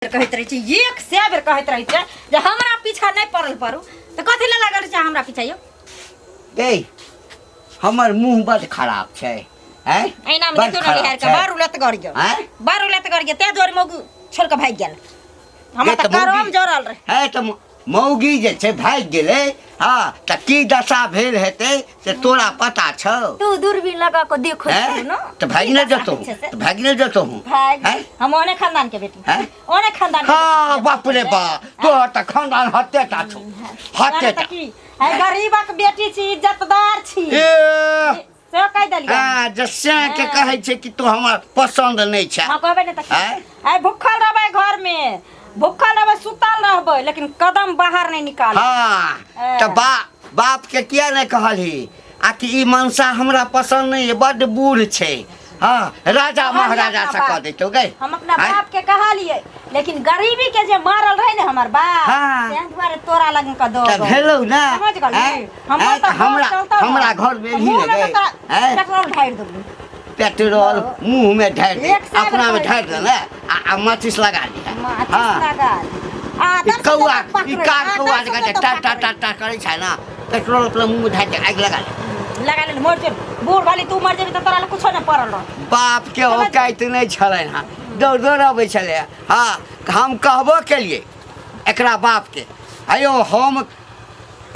कहैत रहै छी, 100 बेर कहैत रहै छै जे हमरा पीछा नहि पड़ल पड़ू, तऽ कथी लए लागल छै हमरा पीछा यौ? गै, हमर मुँह बड खराब छै, आँय? एना मे बड देखियौ ने, खराब निहार के छै। बार उलत गड़ गेल। आँय? बार उलत गड़ गेल, तें दुआरे मौगी छोड़ के भागि गेल। हमर गै, तऽ तऽ मौगी- करम जरल रहे। है तऽ मौगी जे छै भागि गेलै। हँ, तऽ की दशा भेल हेतै से तोरा पता छौ? तू दूरबीन लगा के देखो हैं? ने। तऽ भागि नहि जेतौ, तऽ भागि नहि जेतौ? भागि हैं? हम ओने खानदान के बेटी। हैं? ओने खानदान के हँ बेटी। बाप रे बाप, तोहर तऽ खानदान हते टा छौ, हते टा। की है, गरीबक बेटी छी, इज्जतदार छी। ए से कहि देलियै। हँ, जे सैं के कहै छै कि तू हमरा पसन्द नहि छै। हम कहबै ने तऽ आँय? आइ भूखल रहबै, घर में भूखल रहबै, सुतल रहबै, लेकिन कदम बाहर नहीं निकाल। हँ, तऽ बाप के किया नहि कहलही आ कि ई मनसा हमरा पसन्द नहि अइ, बड्ड बूढ़ छै? हँ, राजा कहलियै महाराजा अपना से कह बाप। दैतौ गै। हम अपना आँय? बाप के कहलियै, लेकिन गरीबी के जे मारल रहे ने हमर बाप, तें दुआरे तोरा लग के दो तऽ भेलौ ने? समझ गेली? आँय? हमर आँय, तऽ तऽ हमरा घर चलतौ ने। हमरा घर में तऽ ही मुँह ने में गै। तऽ तोरा आँय? पेट्रोल ढारि देबौ। पेट्रोल मुँह में ढारि दे। 100 अपना में बेर ढारि दे ने आ माचिस लगा लिहे। माचिस हँ। लगा ले। आ ई दर्शन कौआ तऽ ई पकड़ै, कार आ कौआ दर्शन जकाँ जे तऽ टा टा पकड़ै। टा टा करै छै ने, पेट्रोल अपना मुँह में ढारि दे, आगि लगा ले। लगा ले, मर जो बूढ़ वाली, तू मर जेबी तऽ तोरा लए कुछो नहि पड़ल रह। बाप के औकाइत नहि छलनि हँ, दौड़ दौड़ अबै छलै। हँ, हम कहबो केलियै एकरा बापके, अयो हम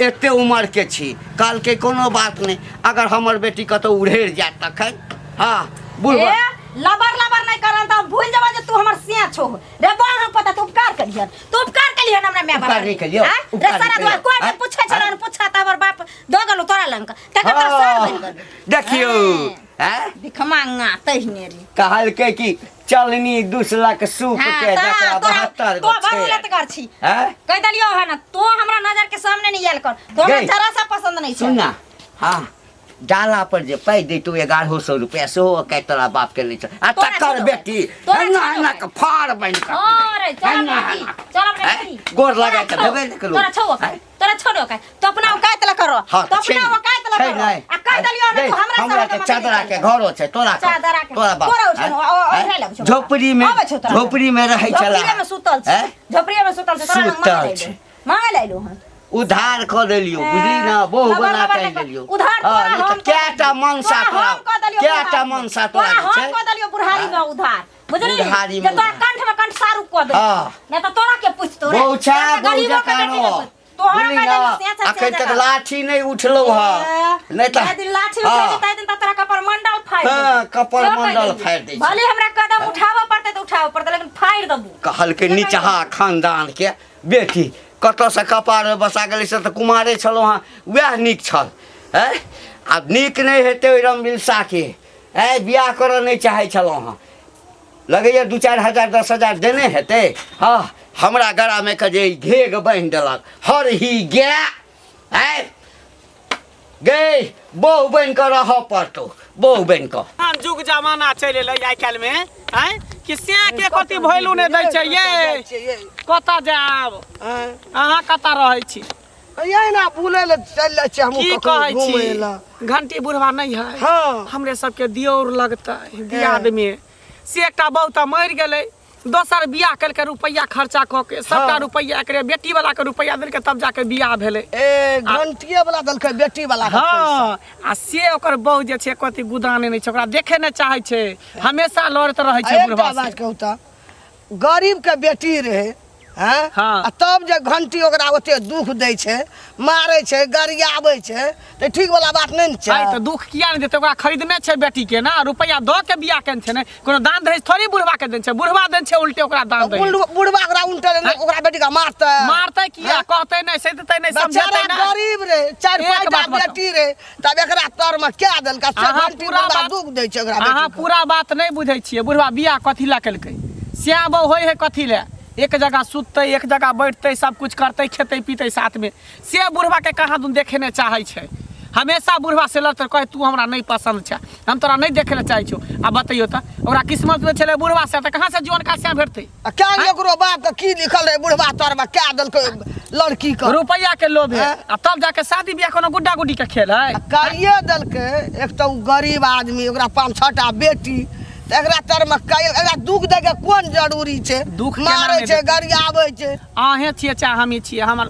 एते उमरके छी। कहलकै कोनो बात नहि, अगर हमर बेटी कतहु उड़ेर जायत तखन? हँ, बुढ़ ए लबर लबर नहीं करन त भूल जाबा जे तू हमर सिया छो रे। बा हम पता तू उपकार करियन, तू उपकार कलियन हमरा my बाप। उपकार नहीं कलियौ, हाँ? रे उपकार सारा नहीं दुआर कलियौ। कोई नहीं हाँ? पूछे छलन, पूछा त हमर बाप दो गेलो तोरा लंग तकर तोरा सार बन गेल। देखियौ, हैं? भिखमांगा तहिने रे। कहलकै कि चलनी दुसलक सूप हाँ, के ता- जकरा तोरा 72 तो गो बड़ छेद। उलटगर छी। हैं? कहि देलियौ हन, तो हमरा नजर के सामने नहीं आयल कर, तो हमरा गई। जरा सा पसंद नहीं छै। सुन ना, हाँ, डाला पर जे पाइ दैतौ 1100 रुपया, सेहो के तोरा बाप के नहि छौ आ तोरा तकर छौ। बेटी तोरा एना छौ। एना के फाड़ बनि कऽ हाँ रे, चल एना अपने एना। बेटी, चल अपने हैं? बेटी। गोर तोरा लगाय के छौ, भेबे नहि केलौ। तोरा छौ औकात, हैं? तोरा छौ औकात, तो अपना औकात ला करो। हाँ, तो छै अपना ने, औकात ला छै करो। नहि। आ कहि देलियौ हन, गै, तू हमरा हमरा से के चदरा के घरो छै, तोरा के- चदरा के- तोरा बाप तोरा हैं? ओ- ओ- हैं? ओढ़ै लगै छौ। झोपड़ी में अबै छौ तोरा। झोपड़ी में रहै छला। झोपड़िए में सुतल छै। हैं? झोपड़िए में सुतल छै, तोरा लग सुतल मांगे छै। लैलो। मांगे लैलो हन। उधार कऽ देलियौ, बुझली ने, बहु लबर बना लबर के नहि कर- देलियौ। उधार हाँ, तोरा नहि तऽ हम कऽ कएटा देलियौ। मनसा तोरा तोरा हम कऽ देलियौ कएटा बुढ़ारी में। मनसा तोरा तोरा जे हम छै? कऽ देलियौ बुढ़ारी में उधार, बुझली? बुढ़ारी में जे तोरा उधार। कंठ में कंठ सारू कऽ देलियौ। हाँ। नहि तऽ तोरा के पुछतौ रे? बहु छै, तोरा तऽ बहु गरीबो के जकाँ बेटी नहि रह। पुछतौ। तोहरा बुझली कह ने, देलियौ से छै, से अखन तक जकाँ। लाठी नहि उठलौ हँ, नहि तऽ जाहि दिन लाठी हाँ। उठेबी ताहि दिन तऽ तोरा कपर मंडल फाड़ि हाँ, देबौ। कपर सेहो कहि मंडल देलियौ। फाड़ि दै छै। भले हमरा कदम उठाबऽ पड़तै तऽ उठाबऽ पड़तै, लेकिन फाड़ि देबौ। कहलकै निचहा खानदान के बेटी कतऽसँ कपारमे बसा गेलै, से तऽ कुमारे छलहुँ हँ, वएह नीक छल। आँय, आब नीक नहि हेतै ओहि रमबिलसाके। आँय, बियाह करऽ नहि चाहै छलहुँ हँ, लगैए 2-4 हजार 10 हजार देने हेतै। हँ, हमरा गरामे के जे ई घेघ बान्हि देलक हर ही गाय। आँय गै, बहु बनि कऽ रहऽ पड़तौ, बहु बनि कऽ। हँ, जुग जमाना चलि एलै आइ काल्हिमे, आँय, कि से के कथी वैल्यू नहि दै छै ये। कतऽ जायब अहाँ, कतऽ रहै छी? ये ना बुलै लए चलि जाइ छियै हमहूँ की कखनो कहै घुमै छी लए। घंटी बुढ़वा नहि है? हमरे सबके दियोर लगतै दियाद में, से एकटा बहु तऽ मरि गेलै, दोसर बियाह केलकै, रुपैआ खर्चा कऽ के सबटा रुपैआ एकरे बेटी वाला के रुपैआ देलकै, तब जाके बियाह भेलै। ए, घंटिए वाला देलकै बेटी वाला के पैसा। हँ, आ से ओकर बहु जे छै कथी गुदाने नहि छै, ओकरा देखे नहि चाहै छै, हमेशा लड़ैत रहै आ छै एकटा बुढ़वा से। बात कहू तऽ, गरीब के बेटी रहे हैं? आ तब जे घंटी ओकरा ओते दुख दै छै, मारै छै, गरियाबै छै, तऽ ठीक वाला बात नहि ने छै? आइ तऽ दुख किया नहि देतै? ओकरा खरीदने छै बेटी के ने, रुपैआ दऽ के बियाह केने छै ने, कोनो दान दहेज थोड़ी बुढ़वा के देने छै। बुढ़वा देने छै उल्टे ओकरा दान दहेज। बुढ़वा ओकरा उल्टे ओकरा बेटी के मारतै? मारतै किया? कहतै नहि, सहितै नहि, बेचारा समझेतै नहि। गरीब रहे, चारि एक पाँच टा बात बताउ। बेटी रहे, तब एकरा तर में क्या देलका से अहाँ घंटी पूरा बुढ़वा बात दुख दै छै ओकरा अहाँ बेटी के। पूरा बात नहि बुझै छियै। बुढ़वा बियाह कथी लए केलकै? श्याम बहु होइ है कथी लए? एक जगह सुततै, एक जगह बैठतै, सब कुछ करतै, खेतै पीतै साथमे। से बुढ़वाके कहाँ दुन देखे नहि चाहै छै, हमेशा बुढ़वा से लड़तै, कहै तू हमरा नहि पसन्द छै, हम तोरा नहि देखे लए चाहै छियौ। आ बतैयौ तऽ, ओकरा किस्मतमे छलै बुढ़वा से, तऽ कहाँ से जीवन का श्याम भेटतै? आ क्या ओकरो बाप के की लिखल रहे, बुढ़वा तर में क्या देलकै लड़की के? रुपैआ के लोभ है। हैं? आ तब जाके शादी बियाह कोनो गुड्डा गुड्डी के खेल है? आ करिए देलकै। एक तऽ ओ गरीब आदमी, ओकरा पाँच छह टा बेटी, तऽ एकरा तरमे कैल एकरा दुख दैके कोन जरूरी छै? दुख केना मारै नहि छै, देतै? गरियाबै छै। अहें छियै चाहे हमही छियै, हमर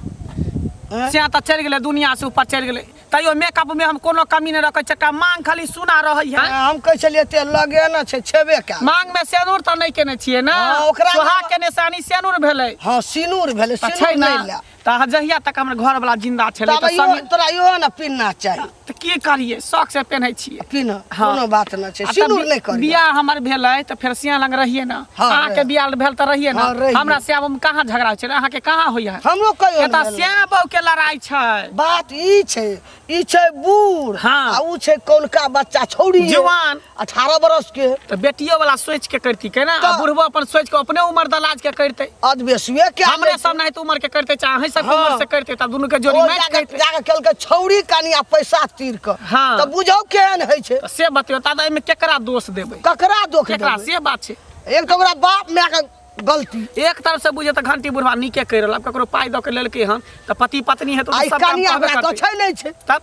हैं? से तऽ चलि गेलै, दुनिया से ऊपर चलि गेलै, तैयो मेकअप में हम कोनो कमी नहि रखै छियै, एकटा मांग खाली सुना रहै है। हम कहै छलियै एते लगे ने छै, छेबे कयल। मांग में सेनुर तऽ नहि केने छियै ने? हँ, ओकरा सोहाग के निशानी सेनुर भेलै। हँ, सिनूर भेलै। तऽ सिनूर छै ने नहि लए। तऽ जहिया तक हमर घर वाला जिंदा छलै तब तऽ इहो संगे तोरा इहो ने पिन्हना चाही। तऽ की करियै, शौक से पेन्है छियै। पिन्ह। हँ। कोनो बात नहि छै। आ तऽ सिनूर नहि करियै। बियाह हमर भेलै तऽ फेर सिया लग रहियै ने? हँ, अहाँके रहियै। बियाह भेल तऽ रहियै ने? हँ, रहियै। हमरा सिया में कहाँ झगड़ा होइ छलै? अहाँके कहाँ होइया? हमरो कहियो एतऽ नहि भेलै। सिया बहू के लड़ाई छै। बात ई छै, ई छै बूढ़, हाँ। आ ऊ छै कौनका बच्चा छौड़ी जुआन। 18 बरस के। तऽ बेटियो वाला सोच के करती के ना, आ तऽ- बुढ़बो अपन सोच के अपने उम्र दलाज के करते। अधबेसुए के हमरे सब नहीं तो उम्र के करते, चाहे अहीं सब हाँ। उम्र से करते, तब दुनू के जोड़ी ओ मैच जाके करते। जाके केलकै छौड़ी कनिया पैसा तीर के। हाँ। तऽ बुझौ केहन होइ छै। तऽ से बतियो दादा, एहिमे केकरा दोष देबै? ककरा दोख केकरा देबै? से बात छै। एक तऽ ओकरा बाप माय के गलती। एक तरफ से बुझे तऽ घंटी बुढ़वा नीके करि रहल। आब ककरो पाइ दऽ के लेलकै हन तऽ पति पत्नी हेतौ आ तऽ ई सब काम कनिया कहबे ओकरा करतै। गछै नहि छै। तब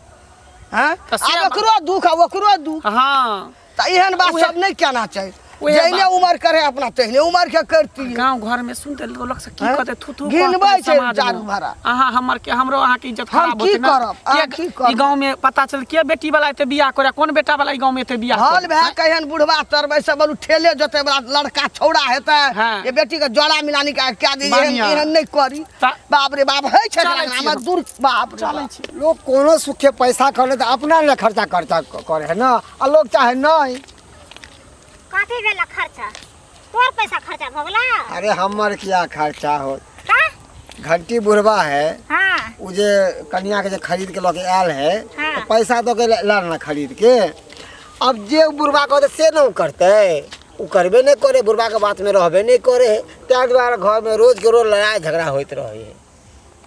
हैं? तऽ से आब बात। ओकरो दुख आ ओकरो दुख। हाँ। तऽ एहन बात उहे- सब नहि केना चाही। उहे जहने बात। उमर करे अपना तेहने उमर के करती। गांव घर में सुनते लोग से की हैं? कहते, थू थू घिनबै कहते छै समाज में। चारू भरा। अहाँ हमर के हमरो अहाँ के इज्जत हम खराब की होते ना। करब? अहाँ के की करब? ई गांव में पता चल के बेटी वाला एते बियाह करे, कोन बेटा वाला ई गांव में एते बियाह हल करे? भए केहन बुढ़वा तरबै से बोलू ठेले जोते वाला लड़का छौड़ा हेतै हाँ। ये बेटी के जोड़ा मिलानी के क्या दी, एहन बढ़िया। एहन नहि करी। त- बाप रे बाप होइ छै। चलै छी हमर हम। दूर बाप रे चलै बाप। छी। लोग कोनो सुखे पैसा करे तऽ अपना ले खर्चा करता करे है ना, आ लोग चाहे नहीं। कथी भेल खर्चा? तोर पैसा खर्चा भऽ गेला? अरे हमर किया खर्चा हो? का? घंटी बुढ़वा है। हाँ। उ जे कनिया के जे खरीद के लऽ के आयल है, हाँ। तऽ पैसा दऽ के लाल ना खरीद के। अब जे उ बुढ़वा कहतै से ने उ करतै, उ करबे नहि करे, बुढ़वा के बात में रहबे नहि करे है, ताहि दुआरे घर में रोज के रोज लड़ाई झगड़ा होइत रहे है।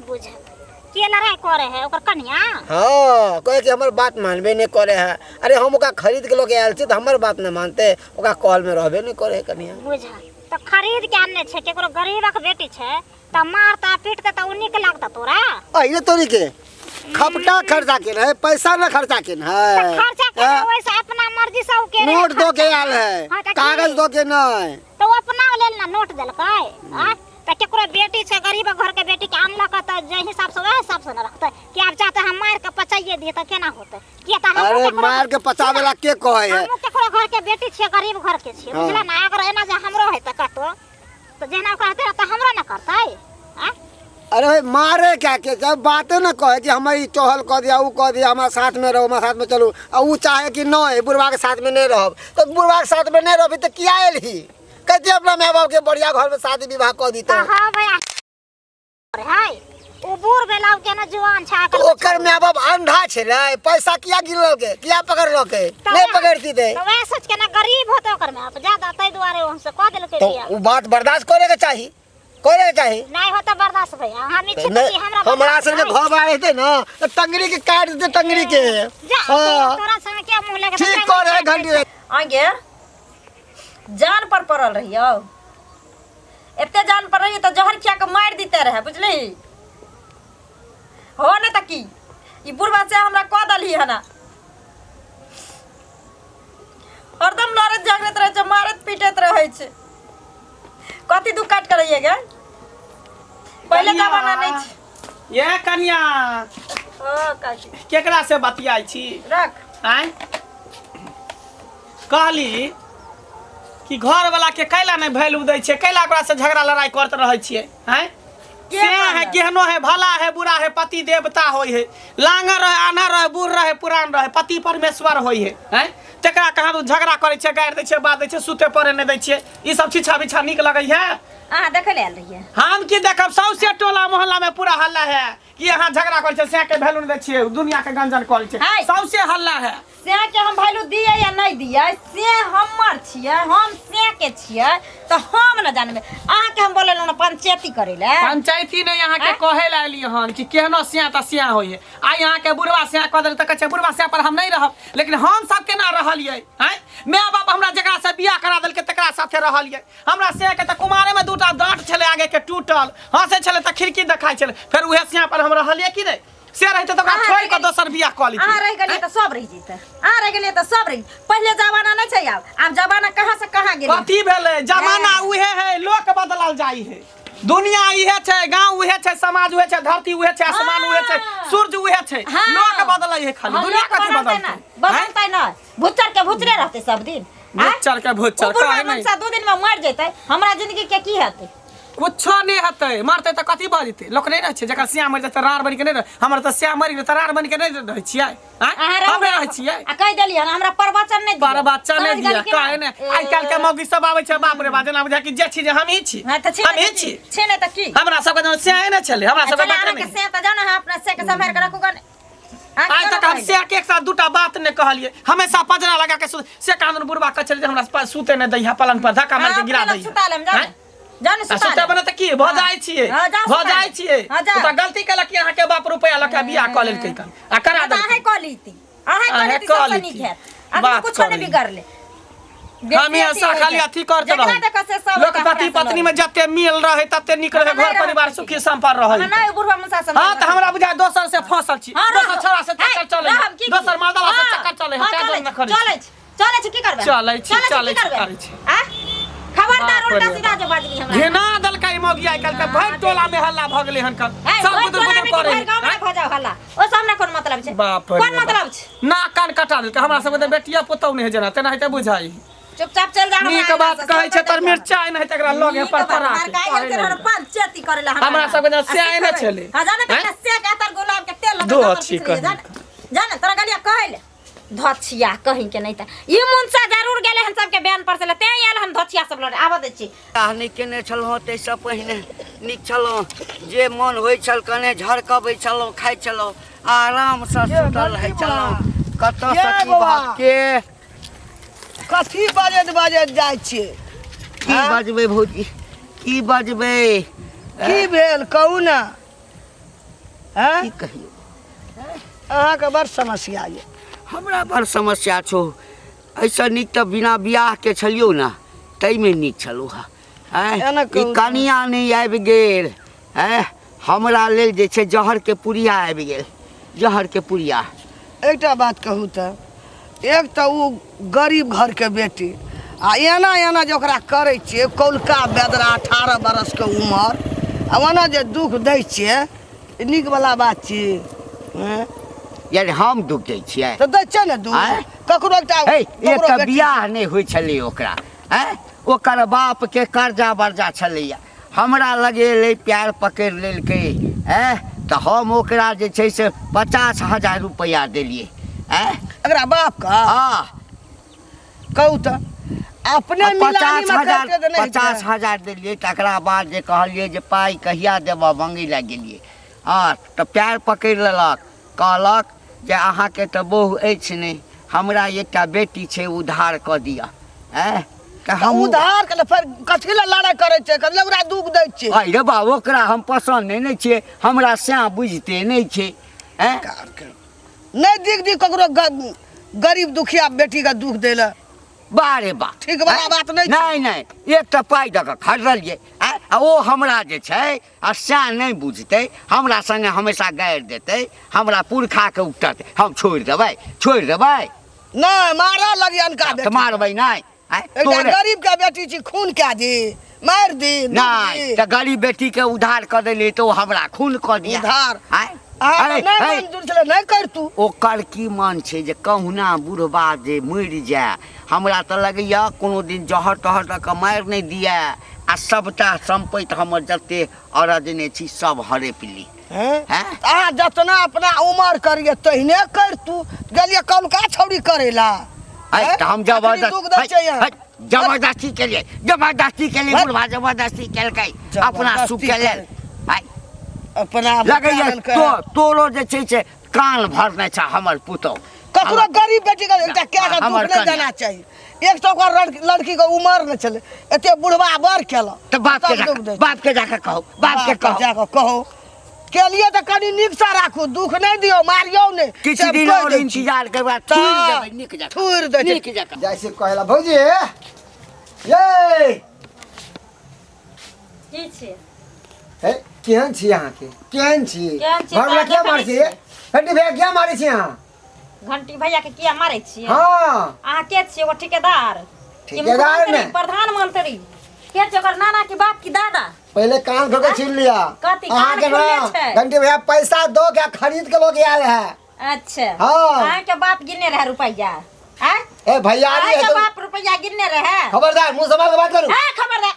बुझल के लड़ाई करे है? ओकर कनिया? हाँ, कहे कि हमर बात मानबे नहीं करे है। अरे हम ओकरा खरीद के लऽ के आयल छी तऽ हमर बात नहीं मानते, ओकरा कॉल में रहबे नहीं करे है कनिया। बुझल तऽ खरीद के आनने छै, केकरो गरीबक बेटी छै तऽ मारता पीटता तऽ उ नीक लागता तोरा? अरे तोरी के खपटा खर्चा केने है, पैसा न खर्चा केने है। तऽ खर्चा केने हाँ? ओइसे अपना मर्जी से उ केने नोट दऽ के खर्चा। आयल है, हाँ, तऽ की? कागज दऽ के नहीं। तऽ उ अपना लेल ना नोट देलकै? आँय, तऽ केकरो बेटी छै, गरीब घर के बेटी के आनलक तऽ जे हिसाब से वएह हिसाब से न रखतै कि आब जाते हम मारि के पचाइए दिए तऽ केना होतै? किया तऽ हमहूँ अरे केकरो- मार के पचावे ला के कहे है? हमहूँ केकरो घर के बेटी छियै, गरीब घर के छियै। हाँ। बुझला ना? अगर एना जे हमरो हेतै कतौ तऽ जेना ओकरा हेतै तऽ हमरो ने करतै? आँय? अरे भाई मारे क्या के, जब बाते न कहे कि हम ई चहल कह दिया ऊ कह दिया, हमारा साथ में रहो, हमारा साथ में चलू, आ ऊ चाहे कि नहीं बुढ़वा के साथ में नहीं रहब, तो बुढ़वा के साथ में नहीं रहबी तो किया एलही? कहती अपना माय बाप के बढ़िया घर में शादी विवाह कह दी। तऽ हाँ भैया है उ बूढ़ भेला, उ केना जुआन छै तो ओकर माय बाप अंधा छलै, पैसा किया गिनलकै, किया पकड़लकै? नहीं पकड़ती ते तऽ वएह सोच के ना, गरीब होते ओकर माय बाप ज्यादा, ताहि दुआरे हमसे कह देलकै तो बियाह। उ बात बर्दाश्त करे के चाही, करे के चाही। नहीं होता बर्दाश्त भैया, हम ई छी नहीं, कि हमरा हमरा बर्दाश्त संगे नहीं। घर बार हेतै ना तऽ टंगरी के काट देतै, टंगरी के। जा हाँ। तोरा संगे क्या मुंह लगे? ठीक करे घंटी। आगे जान पर पड़ल रहियौ, एते जान पर रहियो तऽ जहर खिया के मारि दिते रहे, बुझली हो ने? तऽ की ई बुढ़बा से हमरा कह दलही हना? हरदम लड़ैत झगड़ैत रहै छै, मारैत पीटैत रहै छै। कथी दुख काट के रहिए गे? पहिले कनिया। जमाना नहि छै। ये कनिया। ओ काकी। केकरा से बतियाइ छी? रख। आँय, कहली कि घर वाला के कैला नहि वैल्यू दै छियै, कैला ओकरा से झगड़ा लड़ाई करत रहै छियै? आँय, के से है? कहलक? केहनो है, भला है, बुरा है, पति देवता होइ है। लांगर रहे, आन्हर रहे, बूढ़ रहे, पुरान रहे, पति परमेश्वर होइ है। आँय, तकरा कहाँ तू झगड़ा करै छियै, गारि दै छियै, बात दै छियै, सुते पड़े नहि दै छियै, ई सब छिछा बिछा नीक लगै है? अहाँ देखै लए आयल रहियै? हम की देखब, सौंसे टोला मोहल्ला में पूरा हल्ला है कि अहाँ झगड़ा करै छियै, सैं के वैल्यू नहि दै छियै, दुनिया के गंजन करै छियै। हाय। सौंसे हल्ला है। से के हम वैल्यू दिए या नहि दिए से हमर छियै, हम से के छियै तऽ हम न जानबै। अहाँके हम बोलेलहुँ ने पंचायती करै लए। पंचायती नहि, अहाँके कहै लए एलियै हन कि केहनो सिया तऽ सिया होइए। आइ अहाँके बुढ़वा सिया कह देलक तऽ कहै छै बुढ़वा सिया पर हम नहि रहब, लेकिन हम सब केना रहलियै? आँय, माय बाप हमरा जकरा से बियाह करा देलकै तकरा साथे रहलियै। हमरा सिया के तऽ कुमारे में दूटा दाँत छलै आगे के टूटल, हँसै छलै तऽ खिड़की देखाइ छलै, फेर उहे सिया पर हम रहलियै कि नहि? से रहते तऽ ओकरा अहाँ छोड़ि रहि कऽ गेलियै। दोसर बियाह कऽ अहाँ लितियै। रहि गेलियै तऽ सब रहि जेतै, अहाँ रहि गेलियै तऽ सब रहि। पहिले जमाना नहि छै आब, आब जमाना कहाँ से कहाँ गेलै। कथी भेलै? जमाना हाँ। उहे है, लोक बदलल जाइ है। दुनिया इहे छै, गांव उहे छै, समाज उहे छै, धरती उहे छै, आसमान उहे छै, हाँ। सूरज उहे छै, हाँ। लोक बदलै है खाली। हाँ, दुनिया लोक कथी बदलतै बदलतै? ना, बदलतै ना, भुच्चर के भुच्चरे रहतै सब दिन। आँय? भुच्चर के भुच्चर, ओ बुढ़वा काहे नहि? मनसा 2 दिन में मर जेतै, हमरा जिंदगी के की हेतै? कुछो नहि हेतै। मरतै तऽ कथी भऽ जेतै? लोक नहि रहै छै जकर श्याम मरि जेतै राड़ बनि के नहि रहै। हमर तऽ श्याम मरि गेलै तऽ राड़ बनि के नहि रहै छियै? आँय? अहाँ रहू हम नहि ना। रहै छियै। आ कहि देलियै हन, हमरा प्रवचन नहि दिअ। प्रवचन नहि समझ दिअ, गेली कि काहे नहि? नहि? आइ काल्हि के मौगी सब आबै छै, बाप रे बाप, जेना बुझाय कि जे छी जे हमही छी। हँ, तऽ छी नहि हमही तऽ की? छी। छी नहि तऽ की? हमरा सबके जहन स्याहे नहि छलै, हमरा सबके चल, बाते अहाँके नहि। से तऽ जाउ ने, अहाँ अपना से के सम्हारि कऽ रखू गने। अहाँके आइ तक केना हम कहै? से के एक साथ दूटा बात नहि कहलियै। हमेशा पजरा लगा के से कानून बुढ़बा कहै छलै जे हमरा सुते नहि दैहा, पलंग पर धक्का मारि के अहाँ गिरा अपने लग दैहा। सुता लेम, जाउ ने। आँय? जाउ ने आ सुता सुते लेम। बने तऽ की भऽ जाइ छियै? हाँ, जाउ भऽ सुता जाइ लेम। छियै। हाँ, जाउ। ओ तऽ गलती केलक कि अहाँके बाप रुपैआ लऽ के बियाह कऽ लेलकै कन आ करा तऽ अहें देलकै। कऽ लीती, अहें कऽ अहें लीती, कऽ सबसँ नीक लीती। हैत। अखन बात कुछो नहि करी। बिगड़लै। बेसी हमेशा अथी होइ खाली छै। अथी करते जकरा रहू। देखऽ से सब लोक ओकरा पति से पत्नी लड़ै। में जते मिल रहे तते नीक रहे, हमरा घर नहि परिवार रहत सुखी संपन्न रहे। हमरा नहि बुढ़वा मुसा से हाँ, तऽ हमरा बुझाय दोसर से फंसल छी, हाँ, दोसर रहब। छोरा से चक्कर हे, चले, रहब की? दोसर मर्दवा से हाँ, चक्कर चले, हाँ, तें चलै दुआरे न छी, करै छी। चलै छी, चलै छी, की करबै? चलै छी, चलै चलै छी, छी, की करबै? करै छी। आ? खबरदार बाप उल्टा रे सीधा बाप। जे बाजली हमरा। घिना देलकै ई मौगी आइ काल्हि के, भरि टोला में हल्ला भऽ गेलै हन कन। हे, सब भरि गुदुर टोला गुदुर में कि करै। भरि गाँव में आँय? भऽ जाउ हल्ला, ओहिसँ हमरा कोन मतलब छै? बाप रे कोन बाप। मतलब छै? नाक कान कटा देलकै। हमरा सबके तऽ बेटिया पुतहु नहि है जेना तेनाहिते बुझाइ। चुपचाप चल जा। हमरा नीक अंगना बात से, कहै छै सब तर बदलि मिरचाइ नहि तकरा लगे नीक पर बात, परा मार के, के आइ कहै गेल नहि। रहल पंचायती करे ला हमरा। हमरा सबके जेना आ स्याह नहि सिखबै। छलै। हाँ, जाने हैं? कतना स्याह के अतर गुलाब के तेल लगा दो के अच्छी खिचड़ी, कही। जाने जाने तोरा गलिया कहै ले धछिया कहीं के नहीं त ई मुनसा जरूर गेले हन सबके बयान पर से ते आयल हन धछिया सब लड़े आबऽ दै छी। बियाह नहि केने छलहुँ ताहिसँ पहिने नीक छलहुँ, जे मन होइ छल कने झरकबै छलहुँ, खाइ छलहुँ, आरामसँ सुतल रहै छलहुँ। कतऽसँ ये की बौआ। बात के कथी बजैत बजैत जाइ छियै? की बजबै भौजी, की बजबै? की भेल कहू ने? हैं? की कहियौ, अहाँके बड़ समस्या यऽ। हमरा बड़ समस्या छौ। एहिसँ नीक तऽ बिना बियाहके छलियौ ने, ताहिमे नीक छलहुँ हँ। आँय, एना ई कहू। कनिया नहि आबि गेल, आँय, हमरा लेल जे छै जहरके पुड़िया आबि गेल, जहरके पुड़िया। एकटा बात कहू तऽ, एक तऽ ओ गरीब घरके बेटी आ एना एना जे ओकरा करै छियै, कौलका बेदरा 18 बरसके उमर, आ ओना जे दुख दै छियै, ई नीक वला बात छी? हँ? यानी हम दुख दै छियै? तऽ दै छियै ने दुख। आँय? ककरो एकटा हे, एक ककरो तऽ बेटी बियाह नहि होइ छलै ओकरा, आँय, ओकर बापके कर्जा बर्जा छलैया, हमरा लग एलै, प्यार पकड़ि लेलकै, आँय, तऽ हम ओकरा जे छै से 50,000 रुपैआ देलियै, आँय। एकरा बापके? हँ। कहू तऽ अपने आ मिलानी 50 मे हजार करिते तऽ नहि हेतै। 50,000 देलियै, तकरा बाद जे कहलियै जे पाइ कहिया देबऽ, मङ्गै लए गेलियै, हँ, तऽ प्यार पकड़ि लेलक, कहलक जे अहाँके तऽ बहु अछि नहि, हमरा एकटा बेटी छै, उधार कऽ दिअ। आँय, तऽ तऽ हम उधार के फेर कथी लए लड़ाइ करै छै? कथी लए ओकरा दुख दै छियै? अरे रे बा, ओकरा हम पसन्द नहि ने छियै, हमरा सएह बुझिते नहि छै। आँय, नहि दिख दी ककरो गरीब दुखिया बेटी के दुख दै लए। बा रे बा, ठीक वाला आँय? बात नहि छै। नहि नहि, एकटा पाइ दऽ कऽ खरीदलियै, आँय, आ ओ हमरा जे छै आ सएह नहि बुझतै, हमरा सङ्गे हमेशा गारि देतै, हमरा पुरखाके उपटतै, हम छोड़ि देबै? छोड़ि देबै? नहि, मारऽ लगी अनका तऽ बेटी। मारबै नहि? आँय, एकटा तोरे गरीब के बेटी छी, खून कए दी, मारि दी, दुख नहि दी। तऽ गरीब बेटी के उधार कऽ देलियै तऽ ओ हमरा खून कऽ दिया। उधार? आँय? अहाँके है, नहि है। मंजूर छलै, नहि करतू। ओकर की मन छै जे कहुना बुढ़बा जे मरि जाय। हमरा तऽ लगैया कोनो दिन जहर तहर दऽ कऽ मारि नहि दिया आ सबटा सम्पति हमर जते अरजने छी सब हड़पि ली। हैं? हैं? अहाँ जतना अपना उमर करिए तहिने करतू। गेलिए कौलका छौड़ी करेला। है, हैं? तऽ हम अखनी जबरदस्त दुख दै है, छै यहाँ। है, जबरदस्ती केलिए, जबरदस्ती केलिए, है। बुढ़बा जबरदस्ती केलकै अपना सुख के लेल। है, अपना लगैया बचा लेलकै। तोरो जे छै से कान भरने छ हमर पुतहु। ककरो गरीब बेटी के एकटा कए के दुख हमर नहि कन्या। देना चाही। एक तऽ ओकर लड़की के उमर नहि छलै, एते बुढ़बा बड़ केलक। तऽ बाप के तब दुख जाके, दै छै। बाप के जाके कहू, बाप के कहू। जाके कहू। केलिए तऽ कनि नीकसँ राखू, दुख नहि दियौ, मारियौ नहि। किछु से दिन कहि और दै छी। इंतजार के बाद तऽ थुरि देबै नीक जकाँ। थुरि दै छै। नीक जकाँ। जाइ छी कहै ला भौजी ये। की छै? हे केहन छी अहाँके केहन छी केहन छी? घरवला तोरा किया देखै मारै छी छियै। घंटी भैया किया मारै छी अहाँ घंटी भैया के किया मारै छियै हाँ अहाँ के छियै एगो ठेकेदार कि ठेकेदार मुख्यमंत्री, ने। प्रधानमंत्री के छै ओकर नाना की बाप की दादा पहले कान खोल के छीन लिया कथी? कान अहाँ के खुलले ना छै। घंटी भैया पैसा दो के खरीद के लोग आयल है अच्छा हाँ। अहाँ के बाप गिनने रहे रुपैया आँय? ए भैया अहाँ है के तो बाप रुपैया गिनने रहे खबरदार मुंह संभाल के बात करू ए खबरदार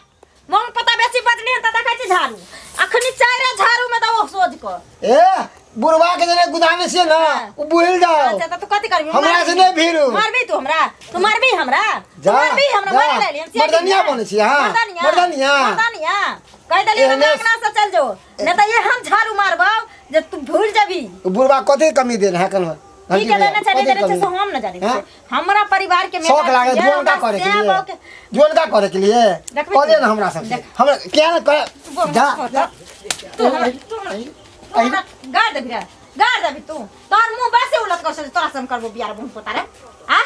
मोन पता बेसी बजली हन त देखै छी झाड़ू अखनी चाइरे झाड़ू में दबो सोझ को ए बुढ़वा के जने गुदाने छियै ना हाँ। उ बुझल जाओ अच्छा त तू कथी करबी हमरा से नहीं भीरू। मारबी तू हमरा तू मारबी हमरा तू जा, मारबी हमरा जा। मारे लेली हम सियाडी मर्दनिया ना। बनै छी अहाँ। मर्दनिया मर्दनिया। मर्दनिया कह देली हमरा एहने- अंगना से चल जो नहीं त ये हम झाड़ू मारबौ जे तू भूल जबी उ बुढ़वा कथी कमी देन है कल की के देने छै नहीं देने छै से हम न जानै हाँ? छियै हमरा परिवार के शौक मेटर लागे छियै, जुअन का हमरा करे के सएह लिए बहू के- जुअन का करे के लिए देखबै कह दे तू। ना हमरा सब देख। हमरा क्या ना कर तू बोल, जा बोल, जा। तू हमरा तू हमरा तू हमरा गाड़ देबी रे गाड़ देबी तू तोहर मुंह वैसे उलट कर से तोरा से हम करबो बियाह बहू पोता रे आ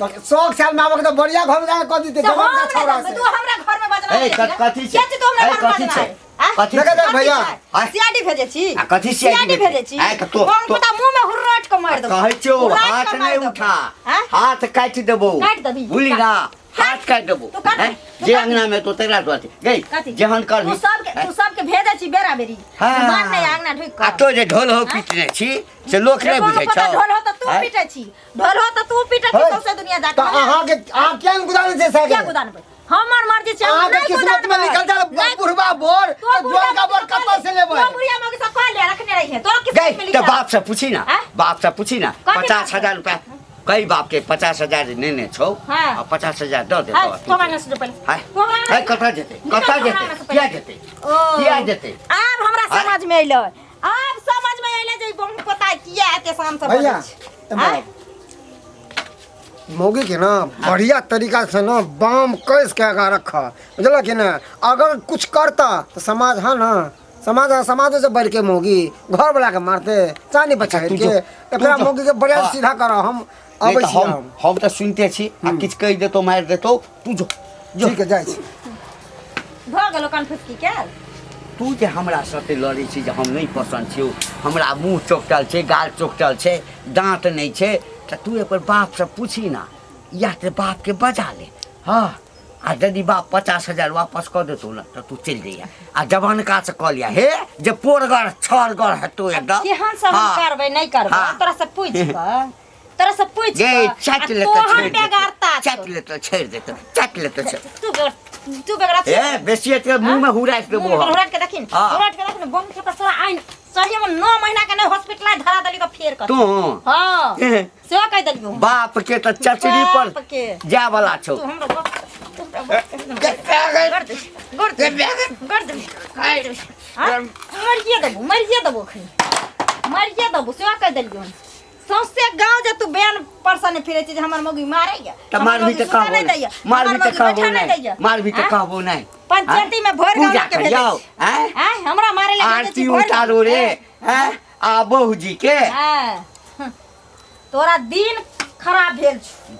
तो शौक साल में आबक तो बढ़िया घर में जाके कह दीते तो जवान हम का नहीं छौड़ा जानबै, से तू हमरा घर में बजना ए, कथी छै? के तू हमरा ए, घर में कथी बजना छै? है? आ? कथी देखा छै? देख भैया। आय। सीआईडी भेजै छी आ, कथी CID भेजै छी आय, तऽ तो- बम तो- पता मुंह में हुर्रट के मारि देबौ कहै छियौ हुर्राट के हाथ मारि नहि देबौ। उठा आँय? हाथ काटि देबौ काटि देबही। बुझली ना हाथ काटि देबौ तू काट, हैं? तू जे काट। अंगना में तो तकरा तो अथी गई कथी? जेहन करबी तू सबके तू सबके भेजै छी बेरा बेरी हाँ। मार नहि अंगना ढुकि आ कऽ तो जे ढोल हो पीटने छी से लोक नहि रे, बुझै पता छौ ढोल हो तऽ तू हैं? पीटै छी ढोल हो तऽ तू पीटै छी है? सौंसे दुनिया जाके तो अहाँ के अहाँ क्या गुदाने छै किया साके गुदानबै हमर मर्जी छै हम अहाँ के नहि किस्मत में गुदानबै। निकल जा नहि बुढ़वा बोर तो तो जुअन का बोर कतऽ से लेबै तो बुढ़िया मौगी सब कह ले रखने रही है तोरा किस्मत में गई लिखल तऽ बाप से पूछी ना आँय? बाप से पूछी ना कथी पचास बाप से? हजार रुपया कई बाप के 50,000 नेने छौ हाँ। आ 50,000 दऽ हाय, देतौ तू हमरा से पहिले हाय तू हमरा हाय कतऽ जेतै निकल कतऽ हमरा जेतै से पहिले। किया जेतै ओ। किया जेतै आब हमरा आँय? समझ में अइलै आब समझ में अइलै जे ई बहु पता किया एते शाम से भैया बजै छै। एम्हर आँय? आउ। मौगी के ना बढ़िया तरीका से ना बाम कस के आगा रख बुझल कि ना अगर कुछ करता तो समाज है ना समाज समाज से बढ़ के मौगी घर वाला के मारते चानी बचा तू के जो- तू एकरा जो- मौगी के बढ़िया हाँ। सीधा करा हम नहीं अबै तऽ छी हम हम हम तऽ सुनिते छी आ किछु कहि देतौ मारि देतौ तू जो जो ठीक है जाइ छी भऽ गेलो कन्फ्यूज की के तू जे हमरा साथे लड़ै छी जे हम नहि पसन्द छियौ हमरा मुँह चोकटल छै गाल चोकटल छै दाँत नहि छै तऽ तू एक बेर बापसँ पूछी ना या तऽ बापके बजा ले हँ आ यदि बाप 50,000 वापस कऽ देतौ ने तऽ तू चलि जइहे आ जवानकासँ कऽ लिअ हे जे पोरगर छरगर हेतौ एकदम केहन सब हम हँ। करबै नहि करबै हाँ। तोरा से पूछि कऽ तोरा से पूछि गे कऽ चाटि आ लेतौ तोहर छोड़ि देतौ बेगरता छौ। चाटि लेतौ छोड़ि देतौ चाटि लेतौ छोड़ि तू बेगर तू बेगरा ए बेसी एते मुँह में हुराकि देबो हम। हुराट के देखिन हाँ। हुराट के देखिन बम के तोरा आइन सही में 9 महीना के नहीं हॉस्पिटल धरा देली तो फेर कर तू हां सेहो कह देलियो बाप के तऽ चचरी पर बाप के। जाय वाला छौ तू हमरा बाप तू हमरा बाप कर दे कर दे कर दे हाँ? मरिए देबो मरिए देबो खनी मरिए देबो सेहो कह देलियो सौंसे गाँव जे तू बैन परसन फिरे छी जे हमर मौगी मारैया तऽ हमर मारबी मौगी तऽ सुतऽ कहबो नहि नहि दैया, मारबी हमर तऽ मौगी कहबो बैठऽ नहि नहि दैया। मारबी तऽ आँय? कहबो नहि पंचायती में भरि गाँव पूजा के भेजै करियौ छी। आँय? आँय, हमरा मारे लए भेजै छी आरती भरि उतारू रे गाँव। आँय? आ बहू जी के आँय, तोरा दिन खराब भेल छौ।